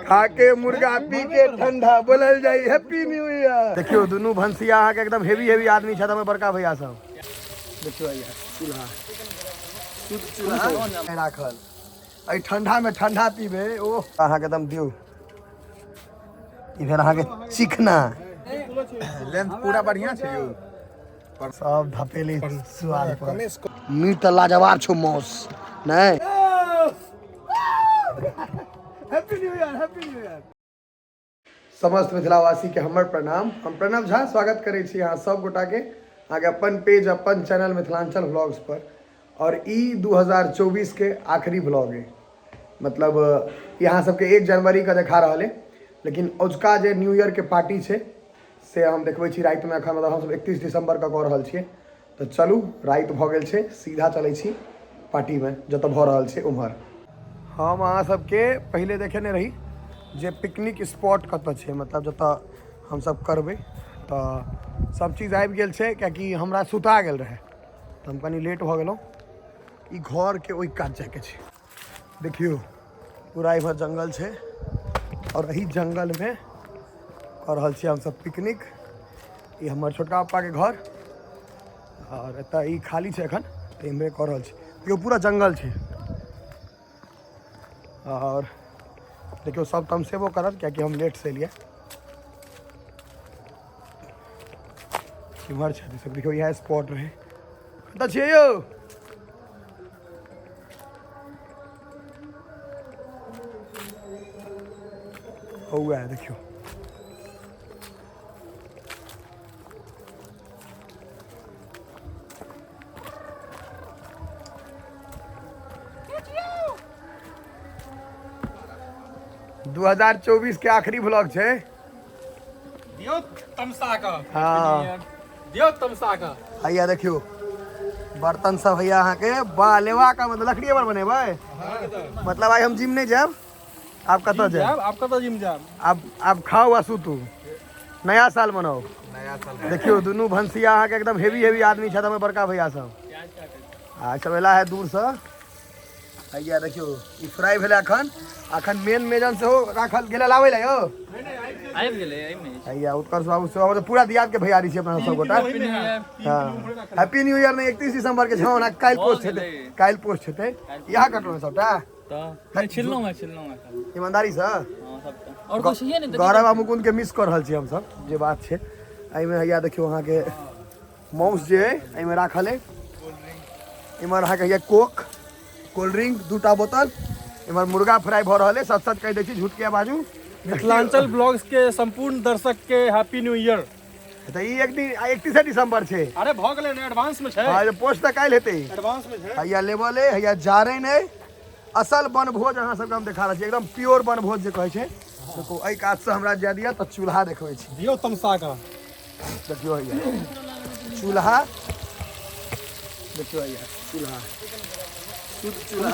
खा के मुर्गा पी के ठंडा बोलल जाई हैप्पी न्यू ईयर। देखियो दुनू भंसिया अहाँ के एकदम हेवी हेवी आदमी छथि हमर बड़का भैया सब। देखियो भैया चूल्हा चूल्हा राखल एहि ठंडा में ठंडा पीबे। ओ अहाँ के एकदम दियौ इधर अहाँ के चिकना लेंथ पूरा बढ़िया छै यौ। सब धपेली स्वाद पर मीट तऽ लाजवाब छौ मौस नहीं। Happy new year, happy new year. समस्त मिथिलावासी के हमर प्रणाम। हम प्रणव झा स्वागत करै छी अहाँ सब गोटा के अहाँके अपन पेज अपन चैनल मिथिलांचल व्लॉग्स पर। और ई 2024 के आखिरी व्लॉग है, मतलब ई अहाँ सबके 1 जनवरी के देखा रहल है, लेकिन अजुका जे न्यू ईयर के पार्टी छै से हम देखबै छी रातिमे। एखन मतलब हमसब 31 दिसंबर के कऽ रहल छियै। तऽ चलू राति भऽ गेल छै, सीधा चलै छी पार्टीमे जतऽ भऽ रहल छै उम्हर। हम अहाँ सबके पहिले देखेने रही जे पिकनिक स्पॉट कतऽ छै, मतलब जतऽ हमसब करबै। तऽ सब चीज आबि गेल छै, कियाकि हमरा सुता गेल रहै तऽ हम कनि लेट भऽ गेलहुँ। ई घरके ओहि कात जाइके छै। देखियौ पूरा इम्हर जंगल छै और एही जंगलमे कऽ रहल छियै हमसब पिकनिक। ई हमर छोटका पप्पाके घर और एतऽ ई खाली छै एखन, तऽ इम्हरे कऽ रहल छी। देखियौ पूरा जंगल छै और देखियौ सब तमसेबो करत कियाकि हम लेटसँ एलियै। इम्हर छै सब, देखियौ इएह स्पॉट रहै। कतऽ छियै यौ? हौआ देखियौ 2024 के आखिरी ब्लॉग छै। दियौ तमसा क। हाँ। दियौ तमसा क। हैया देखियौ बर्तन सब हैया अहाँके बा लेवा का, मतलब लकड़िए पर बनेबै। मतलब आइ हम जिम नहि जायब, आब कतऽ जायब? आब कतऽ जिम जायब? आब खाउ आ सुतू, नया साल मनाउ। नया साल। देखियौ दुनू भंसिया अहाँके एकदम हेवी हेवी आदमी छथि हमर बड़का भैया सब। आ सब एला है दूरसँ। हैया देखियौ ई फ्राई भेलै अखन, अखन मेन मेजन सेहो राखल गेलै लाबै लए यौ। आबि गेलै एहिमे। हैया उत्कर्ष बाबू सेहो, मतलब पूरा दियाद के भैयारी छी अपना सब गोटा। हाँ हैप्पी न्यू ईयर। नहीं 31 दिसंबर के छै, ओना काल्हि पोस्ट हेतै, काल्हि पोस्ट हेतै। इएह कटलहुँ सबटा? तऽ छिललहुँ हैं, छिललहुँ हैं खाली। ईमानदारी से? हाँ सबटा। और कुछ ये नहीं। गौरव आ मुकुंद के मिस कऽ रहल छी हमसब, जे बात छै। एहिमे हैया देखियौ अहाँके माउस जे अइ एहिमे राखल अइ। इम्हर अहाँके हैया कोक कोल्ड ड्रिंक 2टा बोतल। इम्हर मुर्गा फ्राई भऽ रहल अइ। सच सच कहि दै छी, झूठ किया बाजू। मिथिलांचल ब्लॉग्स के संपूर्ण दर्शक के हैप्पी न्यू ईयर। तऽ ई एक दिन 31 दिसंबर छै। अरे भऽ गेलै ने, एडवांस में छै। हाँ पोस्ट तऽ काल्हि हेतै, एडवांस में छै। हैया लेबल अइ, हैया जारनि अइ। असल बनभोज अहाँ सबके हम देखा रहल छी, एकदम प्योर बनभोज जे कहै छै। देखू एहि कातसँ हमरा जाय दिअ तऽ चूल्हा देखबै छी। दियौ तमसा कऽ। देखियौ हैया चूल्हा, देखियौ हैया चूल्हा, शुद्ध चूल्हा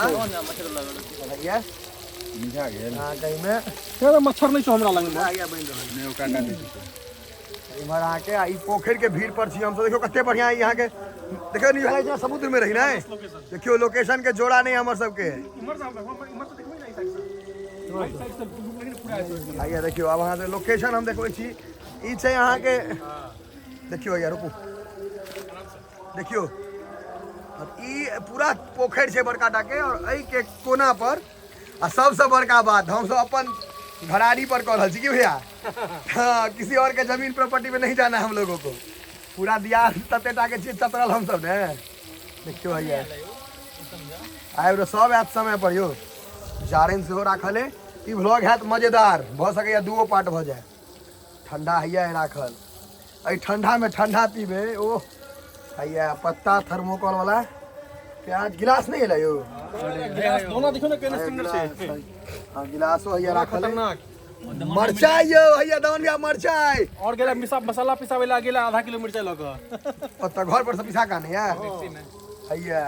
हैया। मिझा गेल अहाँके एहिमे। हे मच्छर नहि छौ हमरा लग। हैया बनि रहल। नहि ओकरा काटै छै। इम्हर अहाँके आ ई पोखरि के भीड़ पर छी हमसब। देखियौ कते बढ़िया ई अहाँके, देखियौ नहीं भाई जेना समुद्र में रही ने। देखियौ लोकेशन के जोड़ा नहीं हमर सबके। आइया देखियौ आब अहाँके लोकेशन हम देखबै छी। ई छै अहाँके, देखियौ हैया रुकू, देखियौ ई पूरा पोखरि छै बड़का टा के और एहि के कोना पर। आ सबसे बड़का बात हम सब अपन घरारी पर कऽ रहल छी कि भैया, हाँ किसी और के जमीन प्रॉपर्टी में नहीं जाना है हम लोगों को। पूरा दिया तते टा के छियै चतरल हम सब ने। देखियौ हैया आबि रह सब आयत समय पर यौ। जारनि सेहो राखल है। ई व्लॉग हैत मजेदार, भऽ सकैए दूओ पार्ट भऽ जाय। ठंडा हैया राखल, एहि ठंडा में ठंडा पीबे। ओह हैया पत्ता थर्मोकॉल वाला प्याज गिलास नहीं एलै यौ? गिलास दोनो देखियौ ने केना सुंदर छै। हाँ गिलासो हैया राखल है। खतरनाक मरचाई यौ हैया दमन भैया मरचाई। और गेला मिसा मसाला पिसाबै ला गेला आधा किलो मिरचाई लऽ कऽ। ओतऽ घर पर से पिसा का नहीं है हैया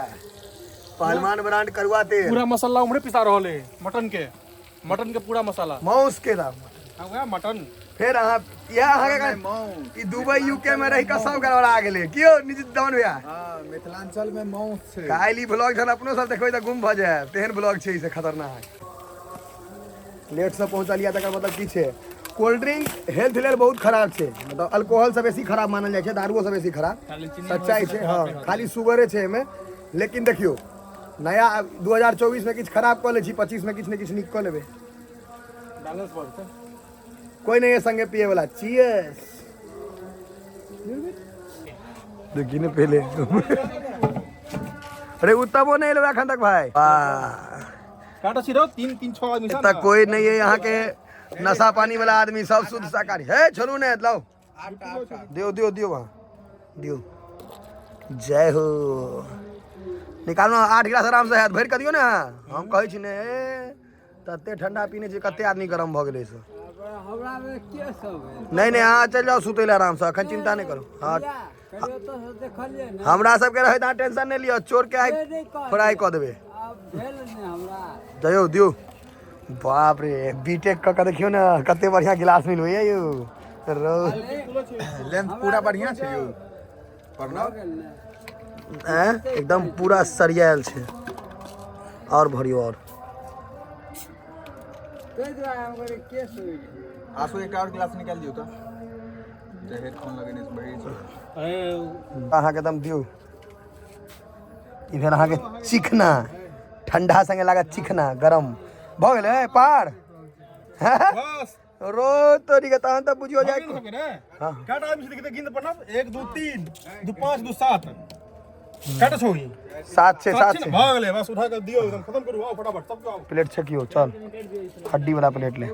पहलवान ब्रांड करुआ तेल। पूरा मसाला उम्हरे पिसा रहल है, मटन के पूरा मसाला। माउस के दाम। हाँ, वएह मटन। फेर अहाँ इएह अहाँके ई दुबई यूके में रहि कऽ सब गड़बड़ा गेलै कियो निज दमन भैया। हाँ मिथिलांचल में माउस छै। काल्हि ई ब्लॉग जहन अपनो सब देखबै तऽ गुम भऽ जायब, तेहन ब्लॉग छै ई से खतरनाक। लेटसँ पहुँचल यऽ तकर मतलब की छै। कोल्ड ड्रिंक हेल्थ लेल बहुत खराब छै, मतलब अल्कोहलसँ बेसी खराब मानल जाइ छै, दारुओसँ बेसी खराब, सच्चाइ छै। हँ, खाली सुगरे छै एहिमे। लेकिन देखियौ, नया 2024 मे किछु खराब कऽ लै छी, 25 मे किछु ने किछु नीक कऽ लेबै। बैलेंस बढ़तै। कोई नहीं है संगे पिए वाला। चीयर्स। देखी ने पहले। अरे उत्तमो नहीं एलो एखन तक भाई। काटा छी रहो 3 3 6 आदमी। एतऽ कोई नहीं है यहाँ के नशा पानी वाला आदमी, सब शुद्ध शाकाहारी है। छोड़ू ने, लाओ, दियो दियो दियो, वहाँ दियो। जय हो। निकालू 8 गिलास आराम से हैत, भरि कऽ दियौ ने। हम कहै छी ने, तते ठंडा पीने छी, कते आदमी गरम भऽ गेलै से। नहीं नहीं, अहाँ चलि जाउ सुतै लए आरामसँ, एखन चिंता नहि करू। हँ, हमरा सबके रहैत अहाँ टेंशन नहि लिअ, चोर के आइ फ्राई कऽ देबै। दियौ दियौ। बाप रे, बीटेक कऽ के देखियौ ने कते बढ़िया गिलास मिलबैया यौ। रौ लेंथ पूरा बढ़िया छै यौ प्रणव। हैं, एकदम पूरा सरियायल छै। और भरियो और। आसू, एकटा और गिलास निकालि दियौ तऽ जे हेडफोन लगेने छै बढ़ि छै। अहाँके एकदम दियौ। ई भेल अहाँके चिकना, ठंडा संगे लागत चिकना। गरम भऽ गेलै पार। बस। रोज तोरी के तहन तऽ बुझियो जाय। हाँ, काट आदमी से देखते गिन पन्ना 1 2 3 2 5 2 7 काट छौ ही। 7 छै, 7 छै। भऽ गेलै, बस उठा के दियौ, एकदम खत्म करू। आओ फटाफट सब आओ। प्लेट छकियो, चल हड्डी वाला प्लेट ले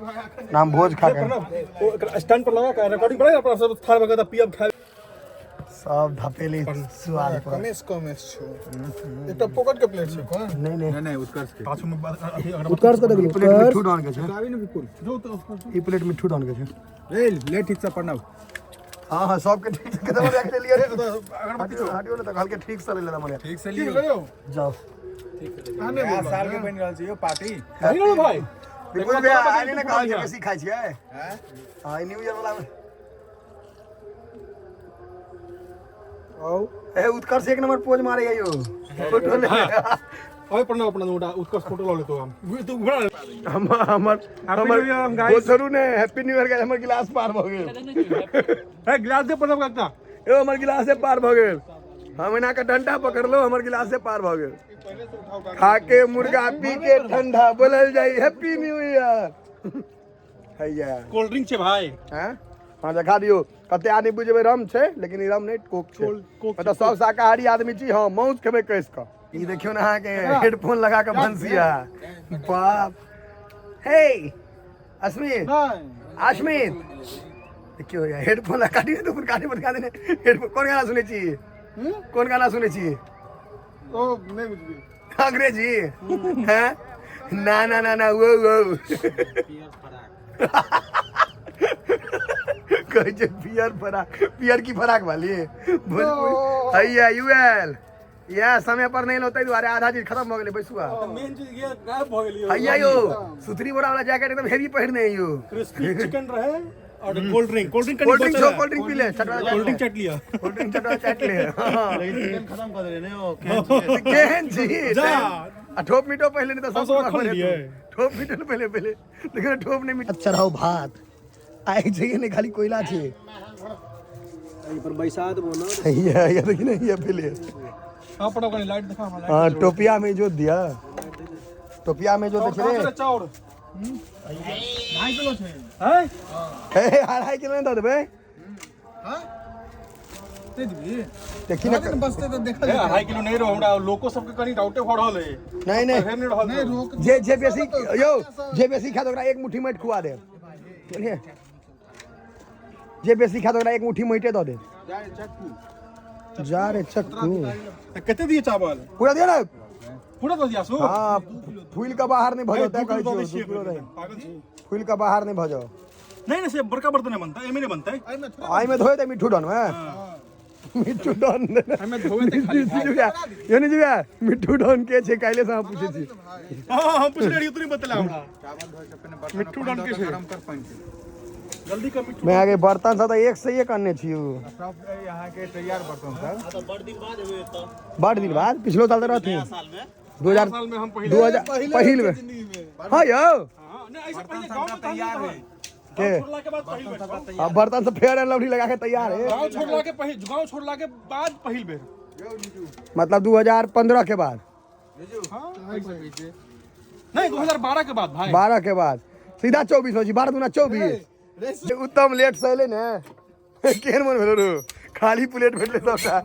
नाम भोज खा के। ओ स्टैंड पर लगा के रिकॉर्डिंग बनाई अपना सब थाल वगैरह पियब खाए। सब धपेली स्वाद पर। कमेस कमेस छौ, एकटा पॉकेट के प्लेट छै कोन? नहीं नहीं नहीं नहीं, उत्कर्ष के पाछू में अथी। उत्कर्ष के देखलू, प्लेट मिठू डॉन के छै। आबी ने विपुल। जो तो ई प्लेट मिठू डॉन के छै। ले ले, ठीक से प्रणव। हाँ हाँ, सबके ठीक से खत्म रख लिए रे। हटियो हटियो ने तऽ कहलके ठीक से ले लेना मने। ठीक से लियो। जाओ। नया साल के बनि रहल छै यौ पार्टी। नहीं लो भाई। बिल्कुल भैया, आइ नहि ने कहल छै बेसी खाइ छियै। हाँ, ई न्यू ईयर वाला में आउ। ए उत्कर्ष एक नंबर पोज मारे यौ फोटो ले। ओए प्रणव, अपना मोटा उत्कर्ष फोटो लो लेतो हम तू बना। हमर हमर Happy New Year, guys. वो छोड़ू ने, हैप्पी न्यू ईयर के हमर गिलास पार भऽ गेल। ए गिलास दे प्रणव का एकटा। यौ, हमर गिलासे पार भऽ गेल। हम एना के डंडा पकड़लहुँ, हमर गिलासे पार भऽ गेल। खा के मुर्गा, पी के ठंडा, बोलल जाई हैप्पी न्यू ईयर। हैया। कोल्ड ड्रिंक छै भाई। हैं, हाँ, देखा दियौ। कते आदमी बुझबै रम छै, लेकिन ई रम नहि, कोक छै। कोक। मतलब सब शाकाहारी आदमी छी। हाँ, मांस खेबै कस कऽ। ई देखियौ ने अहाँके हेडफोन लगा कऽ भंसिया। बाप हे, अस्मित अस्मित, देखियौ हेडफोन लगा दियौ तऽ काने पर काने हेडफोन। कोन गाना सुनै छी? कोन गाना सुनै छी? ओ नहि बुझबी। अंग्रेजी हैं? ना ना ना ना, वो वो कहै छै पियर फराक, पियर की फराक वाली भोजपुरी। हैया यूएल, इएह समय पर नहि एलहुँ ताहि दुआरे आधा चीज खत्म भऽ गेलै। बैसुआ। मेन चीज ये गायब भऽ गेलियो। हैया यौ, सुथरी बोरा वाला जैकेट एकदम हेवी पहिरने यौ। क्रिस्पी चिकन रहे और cold drink, cold drink. Cold drink छौ, कोल्ड ड्रिंक पी ले, चटवा। कोल्ड ड्रिंक चट लिया। कोल्ड ड्रिंक चटवा चाट ले। हाँ। चिकन खत्म कर देले ने ओ। केहन छी? जा। आ ठोप मिटो पहिले, नहीं तो हम सब सब खा लेलियै। ठोप मिटो पहिले पहिले, देखियौ ने, ठोप नहि मिट। चढ़ाओ भात आइ छै नहि, खाली कोयला छै। एहि पर बैसा देबो ना। हैया हैया, देखी ने, हैया पहिले। हाँ पड़ा, कनी लाइट देखा हमरा। हाँ, टोपिया में जो दिया, टोपिया में जो देख रे। चाउर 2.5 किलो छै। हैं? हे, 2.5 किलो नहि दऽ देबै। हां, दे दिबी। देखी ने। बसते तऽ देखल। 2.5 किलो नहीं रहो, हमरा लोको सबके कनी डाउटे भऽ रहल है। नहीं नहीं। फेर नहीं रहल। नहीं रोक। जे जे बेसी यौ, जे बेसी खात ओकरा एक मुट्ठी माटि खुआ देब, बुझलियै? जे बेसी खात ओकरा एक मुट्ठी माटिए दऽ देब। जा रे चक्कू। तऽ कते दिए चावल? पूरा दियौ ने। पूरा दऽ दिया सो। हाँ, फूल के बाहर नहीं भऽ जाओ, 2 कहै किलो दऽ छियौ, दै 2 किलो छियै। दही। पागल छी। फूल के बाहर नहीं भऽ जाओ। नहीं नहीं, से बड़का बर्तन नहीं बनता, एमे नहीं बनता है। एहिमे थोड़ा। आई में धोए दे मिठू डॉन में, मिठू डॉन। एहिमे धोए दे खाली। यो नहीं जुआ, मिठू डॉन के छै काल्हि से हम पूछै छी। हाँ, हम पूछले रहियै, तू नहीं बतला हमरा। चावल धोए से पहिने बर्तन मिट्ठू में डॉन पानि के दऽ कऽ छै। गरम कर पानि के। जल्दी कर मिट्ठू। मैं आगे बर्तन सब तऽ एक से एक अनने छी। सब यहाँ के तैयार बर्तन सब। बड़ दिन बाद, पिछलो साल तऽ रहथिन, 2000 साल में हम पहिले 2000 पहिल बेर। हाँ यौ। हाँ। ऐसे पहले गांव में तैयार है के छोड़ला के बाद पहिल बेर। अब बर्तन सब फेयर एंड लवली लगा के तैयार है। गांव छोड़ला के पहिल, गांव छोड़ला के बाद पहिल बेर। मतलब 2015 के बाद। नहीं, 2012 के बाद भाई। 12 के बाद सीधा 24 हो जी, 12 दूना 24। उत्तम लेट से एलै ने, केहन मन भेलो रो, खाली प्लेट भेटलै सबटा।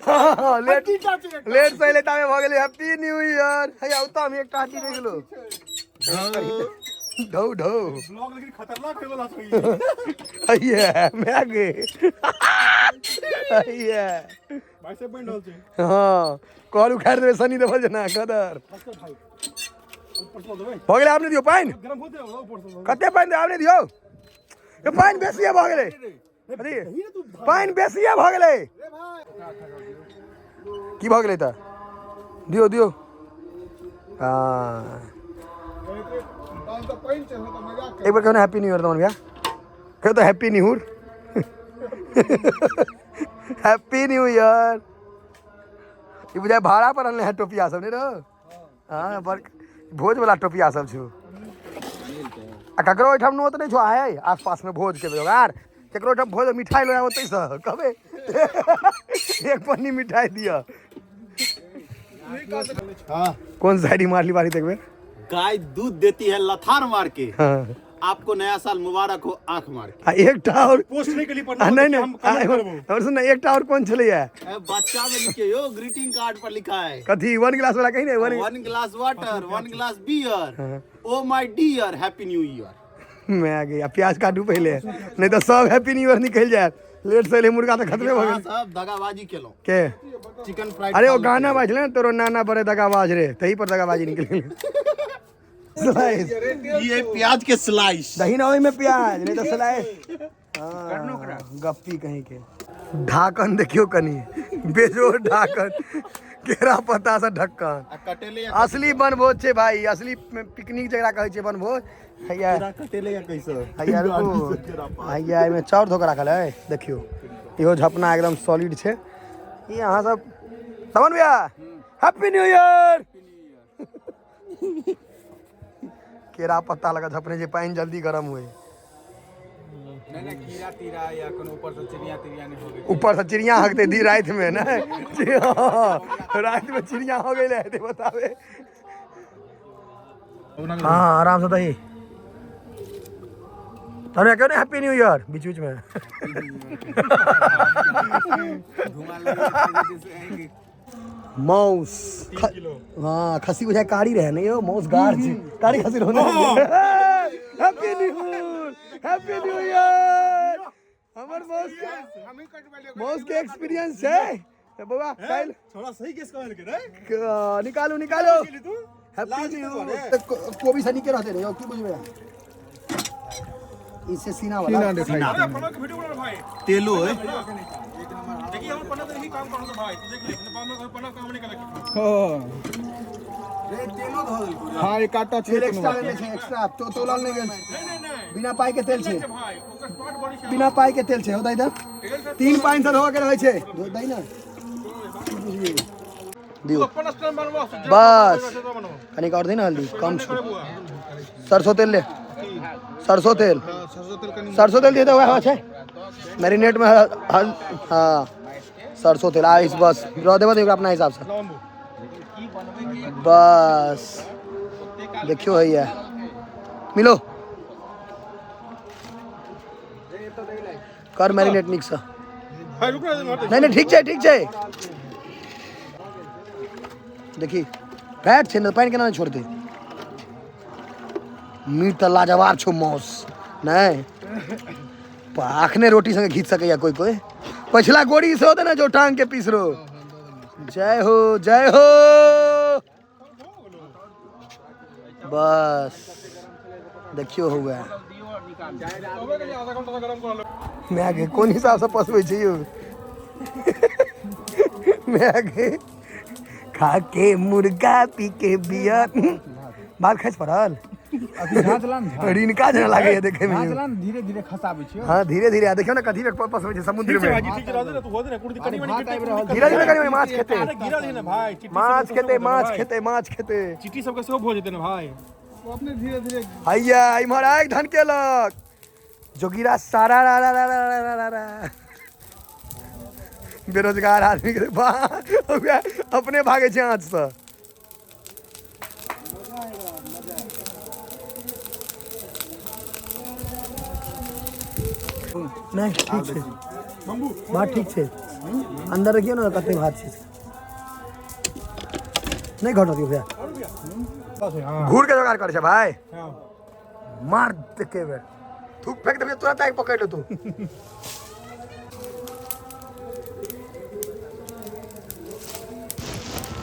हाँ, लेट लेट से एलै ताबे भऽ गेलै हैप्पी न्यू ईयर। हैया उत्तम एकटा हड्डी रहि गेलो, ढौ ढौ। ब्लॉग लेकिन खतरनाक होय वाला छै। हैया my गे, हैया भाई से बनि रहल छै। हाँ, कल उखाड़ि देबै सनी देवल जेना कदर। बस कर भाई, ऊपर से देबै। भऽ गेलै, आब नहि दियौ पानि। गरम होते ऊपर से। कते पानि देबै? आब नहि दियौ, यो पानि बेसिए भऽ गेलै। अरे पानि बेसिए भऽ गेलै। की भऽ गेलै तऽ दियौ दियौ। हाँ, एक बेर कहियो ने हैप्पी न्यू ईयर दमन भैया, कहियो तऽ happy new year, happy new year. ई बुझाइ भाड़ा पर अनले है टोपिया सब, नहि रहो? हाँ, बड़ भोज वाला टोपिया सब छौ। आ ककरो ओहिठाम नोत नहि छौ आय आस पास में भोज के जोगाड़? ककरो ओहिठाम भोज मिठाई लऽ आब ओतहिसँ, कहबै एक पन्नी मिठाई दिअ। हाँ। कोन साइड मारली बारी देखबे। गाय दूध देती है लथार मार के। हाँ। आपको नया साल मुबारक हो आंख मार के। आ एकटा और पोस्ट नहीं के लिए आ नहीं हम नहीं, कमेंट करबो। और सुन ना, एकटा और कोन छलैया? ए, बच्चा में लिखे यो ग्रीटिंग कार्ड पर लिखा है। कथी? वन गिलास वाला कही ने, one 1 glass water, 1 glass beer, oh my dear, happy new year. मैं आ गई, प्याज काटू पहिले, नहीं तऽ सब हैप्पी न्यू ईयर निकलि जायत। लेट से एलै मुर्गा तऽ खतमे भऽ गेल। सब दगाबाजी केलहुं। के? Chicken fried. अरे ओ गाना बाजलै ने, तोरो नाना बड़े दगाबाज रे, तही पर दगाबाजी निकलि गेलै। स्लाइस। ये प्याज के स्लाइस। दही ना ओहिमे प्याज, नहीं तऽ स्लाइस। हाँ, गप्पी कहीं के। ढाकन देखियो कनी बेजोड़ ढाकन, केरा पत्ता से ढक्कन। आ कटेले या असली बनभोज छै भाई, असली पिकनिक जकरा कहै छै बनभोज। हैया कटेले या कैसे? हैया रुकू, हैया एहिमे चाउर धो कऽ राखल है। देखियो इहो झपना एकदम सॉलिड छै। ई अहाँ सब तमन भैया हैप्पी न्यू ईयर। केरा पत्ता लगा झपने छै, पानि जल्दी गरम हुए। नहीं नहीं, कीड़ा तीरा या कोनो ऊपर से चिड़िया तिड़िया नहीं हो गई? ऊपर से चिड़िया हकते दी राति में ने, राति में चिड़िया हो गई है बतावे। हाँ, आराम से दही तने क्यों नहीं हैप्पी न्यू ईयर बीच बीच में। धुआं लगे जैसे है कि माउस हाँ, खसी बुझाय कारी रहे नहीं यो, माउस गार छी, कारी खसी रहो। Happy new year, happy new year. हमर माउस के, माउस के एक्सपीरियंस छै ते बौआ काल्हि। थोड़ा सही केस कहल के रे। निकालू निकालू। तू हैप्पी न्यू ईयर। कोबी से निके रहते रे यो, की बुझबे इससे सीना वाला। अरे अपना के वीडियो बना भाई। तेलो है। देखिए हम पन्ना तो यही काम करो तो भाई तू देख ले, नेपाल में कोई पन्ना काम नहीं करे। हाँ, एक आटा। तेल एक्स्ट्रा लेने छै, एक्स्ट्रा तो तोलल नहि गेल छै। नहीं नहीं नहीं। बिना पाई के तेल छै। भाई ओकर स्मार्ट बॉडी छै। बिना पाई के तेल छै। हो दाई, तीन पानि से धोके रहै छै। दही ना दियौ। अपन स्टैंड बनवा। बस कनिक और दही ना, हल्दी कम छौ। सरसों तेल ले, सरसों तेल, सरसों तेल दिए तऽ वएह छै मैरिनेट में हल। हाँ, सरसों तेल आ इस बस रह देबऽ तऽ अपना हिसाबसँ। बस देखियो हैया मिलो कर मैरिनेट नीकसँ। भाई रुक ना। नहीं नहीं, ठीक छै, ठीक छै। देखी फैट छै ने, पानि केना नहि छोड़तै? मीट तऽ लाजवाब छौ माउस। नहि अखने रोटी संगे घीच सकैया कोई कोई। पछिला गोड़ी से होते ना जो टांग के पीस रो। जय हो, जय हो। बस देखियो हुआ आधा घंटा गरम कर लो। माय गे, कोन हिसाबसँ पसबै छै यौ? माय गे, खा के मुर्गा पी के बियर, भात खसि पड़ल। अभी झाँच ला ने। रिनका जेना लागैया देखै झाँच मे। ला ने, धीरे धीरे खसाबै छियौ। हाँ, धीरे धीरे। आ देखियौ ने कथी में पसबै छै समुद्र ठीक छै में। भाईजी, ठीक छै, रहऽ दे ने, तू हो दे ने, कुर्ती कनी मनी। भात आबि रहल। धीरे धीरे कनी मनी माछ खेतै। अरे गिरल है ने भाई, चिट्ठी माछ सबके खेतै, सेहो भऽ माछ जेतै ने। खेतै, माछ खेतै। भाई। चिट्ठी सबके सेहो भऽ जेतै ने भाई। ओ अपने धीरे धीरे। हैया इम्हर आगि धनकेलक, जोगिरा सारा रा रा रा रा रा रा रा। बेरोजगार आदमी के बा, वएह अपने भागै छै आँच से। नहि, ठीक छै, भात ठीक छै। अंदर रखियौ ने, कते भात छै। नहि घटत यौ भैया। घूर के जोगाड़ करै छै भाई। मार देखे बेर थूक फेंक देबै, तुरंत आगि पकड़ि लेतौ।